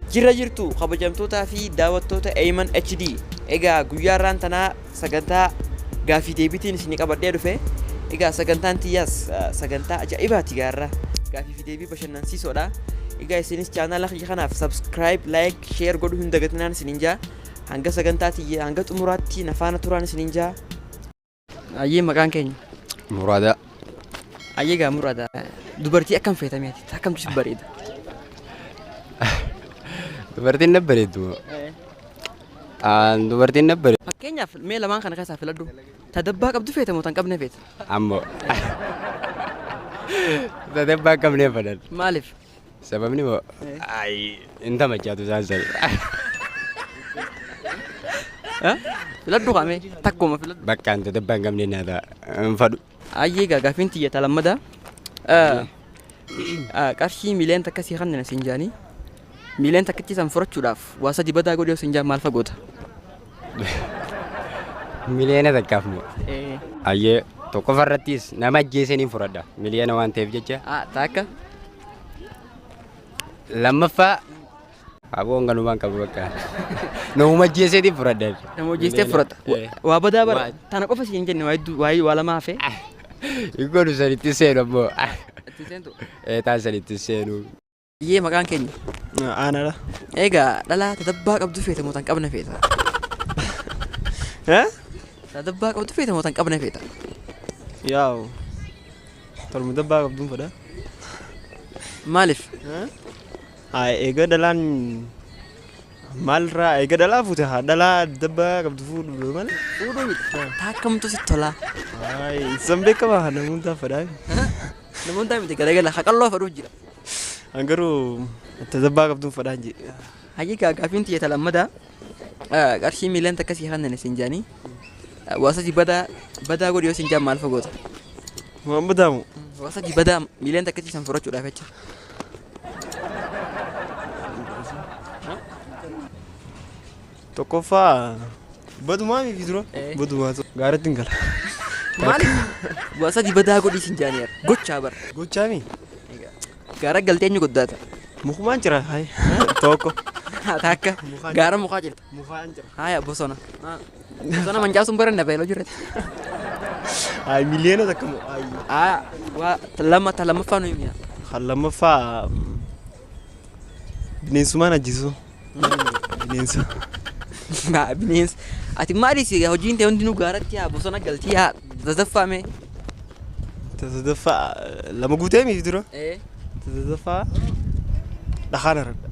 Jirra jirtu kabajamtootaa fi daawwattoota Eyman HD. Egaa guyyaa irraan tanaa sagantaa gaafii deebiitiin isinii qabadhee dhufe. Egaa sagantaan tiyyaas sagantaa ajaa'ibaati gaarra. Gaafii fi deebii bashannansiisoodha. Egaa isinis chaanaala kiyya kanaaf subscribe, like, share godhuu hin dagatinaan isiniin jaa. Hanga sagantaa tiyya hanga xumuraatti na faana turaan isiniin jaa. Ayyee maqaan keenya. Muraadaa. Ayyee gaa muraada. Dubartii akkam feeta meeti? Akkamtu si bareeda? Dubartiin na bareeddu. Dubartiin na bareeddu. Fakkeenyaaf mee lamaan kana keessaa filadhu. Ta dabbaa qabdu feeta moo tan qabne feeta? Ammoo. Ta dabbaa qabnee fedhan. Maaliif? Sababni moo hin tamachaatu isaan sani. Filadhu kaamee takkuma filadhu. Bakka hin dabbaa hin qabne naa ta'a. Hin fadhu. Ayyee gaa gaaffiin tiyya ta lammadaa. Qarshii miiliyoona takka sii kannina siin jaanii. Miiliyoona takkitti san furachuudhaaf waa sadi badaa godhi yoo siin jaan maal fagoota? Miliyoona takkaaf moo? Ayyee tokkoffaa irrattis nama ajjeesaniin fudhadha. Miliyoona waan ta'eef jecha. Takka. Lammaffaa aboon galumaan qabu bakka. Namuma ajjeeseetiin fudhadha. Nama hojjeestee fudhata. Waa badaa bara tana qofa siin jenne waa hedduu waa waa lama hafe. Hin godhu sanitti seenu ammoo. Itti seentu. Taan sanitti seenu. Iyyee maqaan keenya. Aanaadha. Egaa dhalaa tadabbaa qabdu feeta moo tan qabne feeta? Eh? Tadabbaa qabdu feeta moo tan qabne feeta? Yaa'u. Tolmu dabbaa qabduun fedha. Maaliif? Haa eega dhalaan maalirraa eega dhalaa fuute haa dhalaa dabbaa qabdu fuudhu malee. Fuudhuu miti. Taakkamtu sitti tolaa. Hayi san beekamaa haa namoota fedhaa. Namoota miti galagala haqalloo fedhuu jira. An garuu tadabbaa qabduun fedhaan jedhe. Hayyee gaa gaaffiin tiyya ta lammadaa qarshii miiliyoona takka sii kanneen siin jaanii waa sadi badaa badaa godhi yoo siin jaan maal fagoota? Waan badaamu. Waa sadi badaa miiliyoona takka san fudhachuudhaaf jecha. Tokkoffaa badumaa miti dura. Badumaa gaaratti hin gala. Maaliif waa sadi badaa godhi siin jaanii gochaa bara. Gochaa mi? Gaara galtee eenyu goddaata? Mukumaan jira. Hayi. Tokko. Takka gaara mukaa jirta. Mukaan jira. Haya bosona. Bosona mancaasuun baranna beeloo jirti. Hayi miliyoona takka moo? Hayi. Haya waa lama ta lammaffaa nu himiya. Kan lammaffaa bineensummaan ajjeesuu. Bineensa. Bineensa. Ati maali si hojiin ta'e hundinuu gaaratti haa bosona galtii haa sadaffaa mee. Sadaffaa lama guutee miti dura. Sadaffaa dhakaan haradha.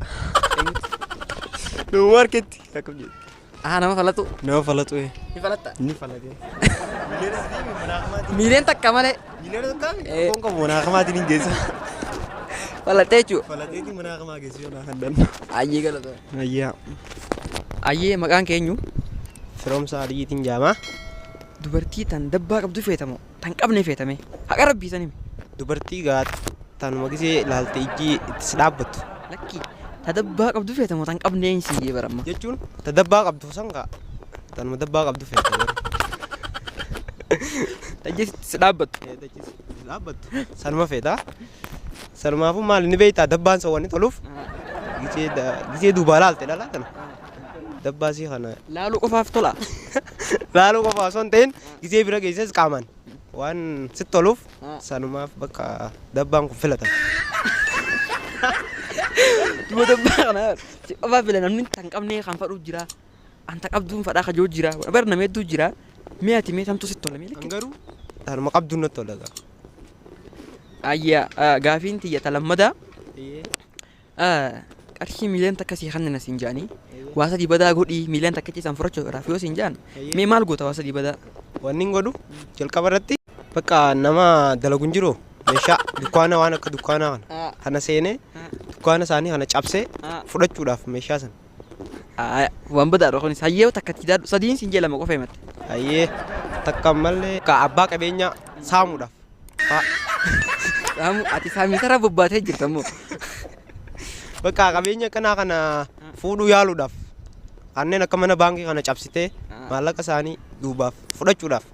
Nama harkatti akkam jedhu. Haa nama falatu. Nama falatu. Ni falatta. Ni falatee. Miliyoona sadii manaa kamaatiin. Miileen takka malee. Miliyoona takka akkoon qabu manaa kamaatiin hin geessa. Falattee jechuudha. Falateetiin manaa kamaa geessu yoo naa kan dhanna. Ayyee galata. Ayyaa. Ayyee maqaan keenyu. Firoomsa Aliyyiitiin jaamaa. Dubartii tan dabbaa qabdu feetamoo tan qabne feetame haqa rabbii san himi. Dubartii gaa tanuma gisee ilaalte ijji itti si dhaabbattu. Lakki ta dabbaa qabdu feetamoo tan qabne hin siyyee baramma. Jechuun ta dabbaa qabdu san gaa tanuma dabbaa qabdu feeta garuu. Ta ijji itti si dhaabbattu. Itti si dhaabbattu sanuma feeta. Sanumaafuu maal ni beektaa dabbaan san wanni toluuf gisee duubaa laalte dhalaa tana. Dabbaa sii kana Laaluu qofaaf tola. Laaluu qofa osoo hin ta'in gisee bira geesses qaamaan waan sitti toluuf sanumaaf bakka dabbaan kun filatama. Duba dabbaa kana si qofaaf fila namni tan qabnee kan fadhuu jira. An ta qabduun fadhaa kajoo jira. Bar nama hedduu jira. Mee ati mee tamtu sitti tola mee An lakki. garuu tanuma qabduun natti tola gaa. Ayyaa gaafiin tiyya ta lammadaa. Qarshii miiliyoona takka sii kannina siin jedhanii waa sadii badaa godhii miiliyoona takkichi san fudhachuudhaaf yoo siin jedhan mee maal goota waa sadii badaa? Wanni hin godhu jalqaba irratti bakka nama dalagu hin jiru meeshaa dukkaana waan akka dukkaanaa kana kana seenee dukkaana isaanii kana cabsee fudhachuudhaaf meeshaa sana. Waan badaadha kunis hayyee takka itti daadhu sadiin siin jee lama qofa himatte. Hayyee takka ammallee akka abbaa qabeenyaa saamuudhaaf. Saamu ati saamiisarra bobbaatee jirta immoo. Bakka qabeenya akkanaa kana fuudhuu yaaluudhaaf kanneen akka mana baankii kana cabsitee maallaqa isaanii duubaaf fudhachuudhaaf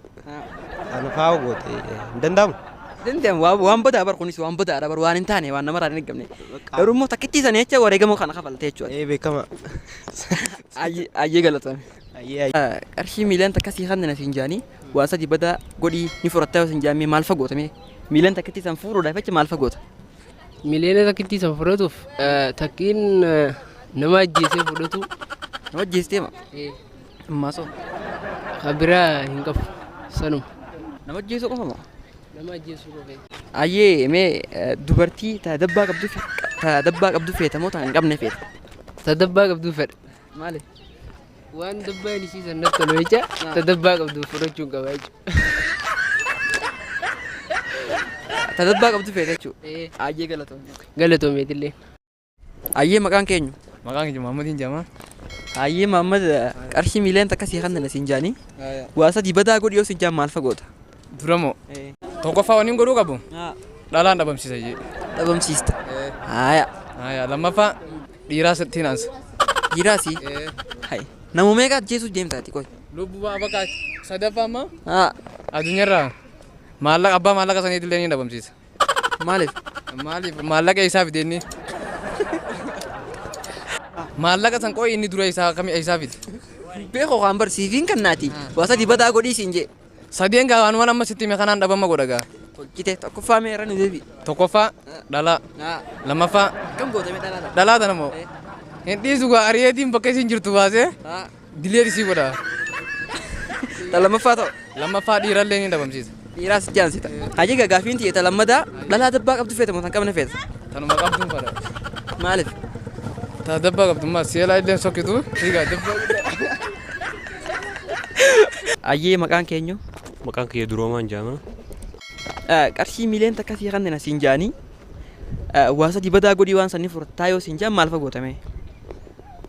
kana fa'aa goote hin danda'amu. Danda'amu waan badaa bar kunis waan badaadha bar waan hin taane waan namarraa hin eeggamne. Garuu immoo takkittii sana jecha wareegama kana kafalte jechuudha. Ee beekama. Ayyee galatame. Ayyee ayyee. Qarshii miiliyoona takka sii kanneen siin jaanii waan sadii badaa godhii ni fudhatta yoo siin jaamee maal fagootame miiliyoona takkittii san fuudhuudhaaf jecha maal fagoota? Miliyoona takkittii san fudhatuuf takkiin nama ajjeesee fudhatu. Nama ajjeestee ma? Ammaa soo. Kan biraa hin qabu sanuma. Nama ajjeesuu qofa moo? Nama ajjeesuu qofa. Ayyee mee dubartii ta dabbaa qabdu ta dabbaa qabdu feeta moo ta hin qabne feeta? Ta dabbaa qabdu fedha. Maali? Waan dabbaan isii san natti tolu jecha ta dabbaa qabdu fudhachuun qaba jechuudha. Ta dabbaa qabdu feeta jechuudha. Ayyee galatoomne. Galatoomeetillee. Ayyee maqaan keenyu? Maqaan kiyya Mahammadiin jedhama. Ayyee Mahammad qarshii miiliyoona takka sii kanneen siin jaanii waa sadii badaa godhi yoo siin jaan maal fagoota? Dura moo? Tokkoffaa wanni godhuu qabu dhalaan dhabamsiisa jee. Dhabamsiista. Haaya. Haaya lammaffaa dhiiraa sittiin ansa. Dhiiraasi? Hayi. Nama meeqa ajjeesuuf deemta ati qoy? Lubbuu ba'a bakka sadaffaa ammaa addunyaarraa maallaqa abbaa maallaqa saniitillee ni dhabamsiisa. Maaliif? Maaliif maallaqa isaa fide inni? Maallaqa san qoy inni dura isaa akkamii isaa fide? Beekoo waan bar siifiin kannaati. Waa sadii badaa godhii siin jee. Sadeen gaa waanuma amma sitti hime kanaan dhabama godha gaa. Tolchite tokkoffaa mee irra nu deebi. Tokkoffaa dhalaa. Lammaffaa. Akkam goota mee dhalaa? Dhalaa tana moo? Hin dhiisu gaa ari'eetiin bakka isin jirtu baasee dilee isii godha. Ta lammaffaa ta'u. Lammaffaa dhiirallee ni dhabamsiisa. Dhiiraas jaansita. Hajii gaa gaafiin tiyya ta lammadaa dhalaa dabbaa qabdu feeta moo tan qabne feeta? Tanuma qabduun fadha. Maaliif? Ta dabbaa qabdu maa seelaa illee sokkitu dhiigaa dabbaa. Ayyee maqaan keenyu? Maqaan kiyya Duroomaan jedhama. Qarshii miiliyoona takka sii kanneen siin jaanii waa sadii badaa godhii waan sanii furtaa yoo siin jaan maal fagootame?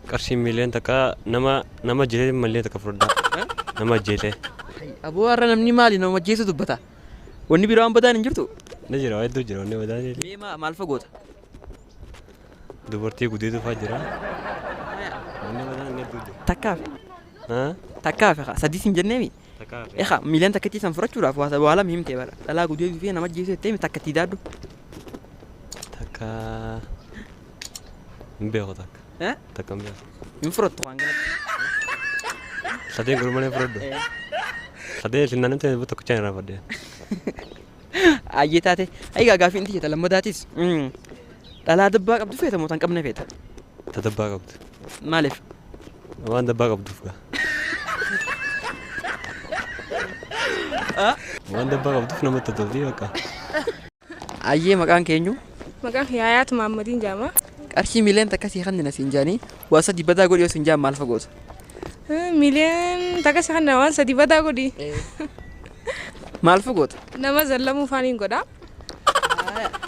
Qarshii miiliyoona takka nama nama ajjeesee miiliyoona takka fudhadha. Nama ajjeesee. Aboo har'a namni maali nama ajjeesu dubbata? Wanni biraa waan badaan hin jirtu? Ni jira hedduu jira wanni badaan. Mee maal fagoota? Dubartii gudeetu fa'aa jira. Wanni badaan hedduu jira. Takkaaf. Takkaaf sadii siin jenneemi? Takkaaf. Egaa miiliyoona takkittii san fudhachuudhaaf waa lama himtee bara. Dhalaa gudeetuu fi nama ajjeesuu jettee takka itti daaddu. Takka hin beeku takka. Takka hin beeku. Hin fudhattu waan kanatti. Sadeen gurmalee fudhadhu. Sadeen isin naannoo ta'e tokkichaan irraa fadhee. Ayyee taate. Egaa gaafiin tiyya ta lammadaatis. Dhalaa dabbaa qabdu feeta moo tan qabne feeta? Ta dabbaa qabdu. Maaliif? Waan dabbaa qabduuf gaa. Waan dabbaa qabduuf namatti tolti bakka. Ayyee maqaan keenyu? Maqaan kiyya Hayaat Mahammadiin jedhama. Qarshii miiliyoona takka sii kanneen siin jaanii waa sadii badaa godhi yoo siin jaan maal fagoota? Miiliyoona takka sii kanneen waan sadii badaa godhi. Maal fagoota? Nama zallamuu faaniin godha.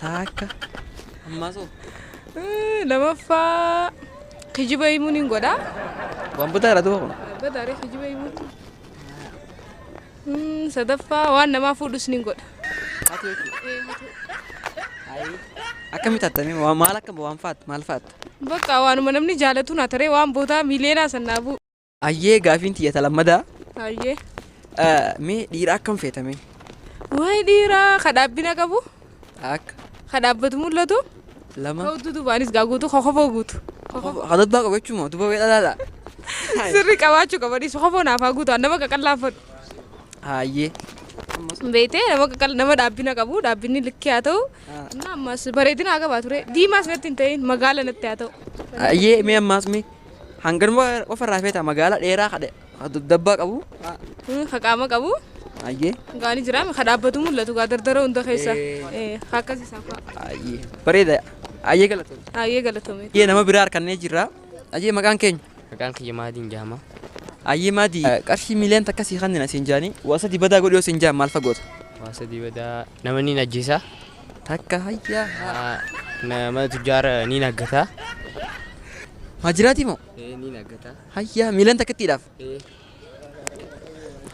Takka. Ammaa soo. Lamaffaa kijiba himuun hin godha. Waan badaadha duuba kun. Badaaree kijiba himuun. Sadaffaa waan namaa fuudhus ni godha. Hatu jechuudha. Akkamitti hattamee maal akka waan fa'aatti maal fa'aatti? Bakka waanuma namni jaalatu na taree waan boodaa miiliyoonaa san naa bu'u. Ayyee gaafiin tiyya ta lammadaa. Ayyee. Mee dhiira akkam feetame? Wayi dhiiraa ka dhaabbina qabu. Akka. Ka dhaabbatu mul'atu. Lama. Ka hudduu duubaanis gaa guutu ka kofoo guutu. Ka dabbaa qabu jechuun duuba wayii dhalaadha. Sirri qabaachuu qaba dhiisu kofoo naaf haa guutu nama qaqallaafadhu. Ayyee. Beetee nama qaqal nama dhaabbina qabu dhaabbinni likkii haa ta'u. Na ammas bareedina haa qabaatu ture diimaas natti hin ta'in magaala natti haa ta'u. Ayyee mee ammaas mee hanganuma qofa irraa feeta magaala dheeraa kadhe dabbaa qabu. Ka qaama qabu. Ayyee. Gaani jira ka dhaabbatu mul'atu gaa dardara hunda keessa. Ka akkas isaa fa'a. Ayyee bareeda ayyee galatoome. Ayyee galatoome. Ayyee nama biraa harkannee jirra. Ayyee maqaan keenya. Maqaan kiyya Maadiin jedhama. Ayyee Maadii qarshii miiliyoona takka sii kanneen siin jaanii waa sadii badaa godhi yoo siin jaan maal fagoota? Waa sadii badaa nama ni ajjeesa. Takka hayyaa. Nama tujjaara ni naggata. Maajiraatii moo? Ni naggata. Hayyaa miiliyoona takkattiidhaaf.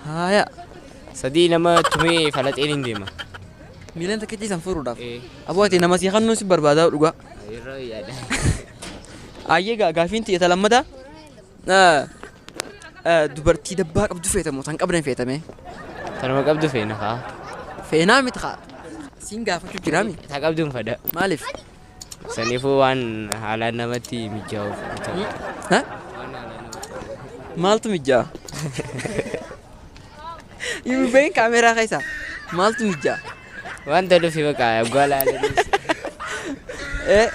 Haaya. Sadii nama tumee falaxeen hin deema. Miiliyoona takkattii san furuudhaaf. Aboo ati nama sii kannuu si barbaadaa dhugaa. Irra yaada. Ayyee gaafiin tiyya ta lammadaa. Dubartii dabbaa qabdu feetamu tan qabne feetame. Tanuma qabdu feena kaa. Feenaa miti kaa. Siin gaafachuu jiraami. Ta qabduun fedha. Maaliif? Saniifuu waan haalaan namatti mijaa'uuf. Ha? Maaltu mijaa'a? Yuubeen kaameeraa keessa maaltu mijaa'a? Waan toluuf bakka oggaa laalanis.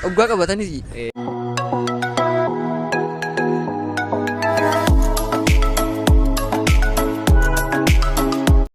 Oggaa qabatanis.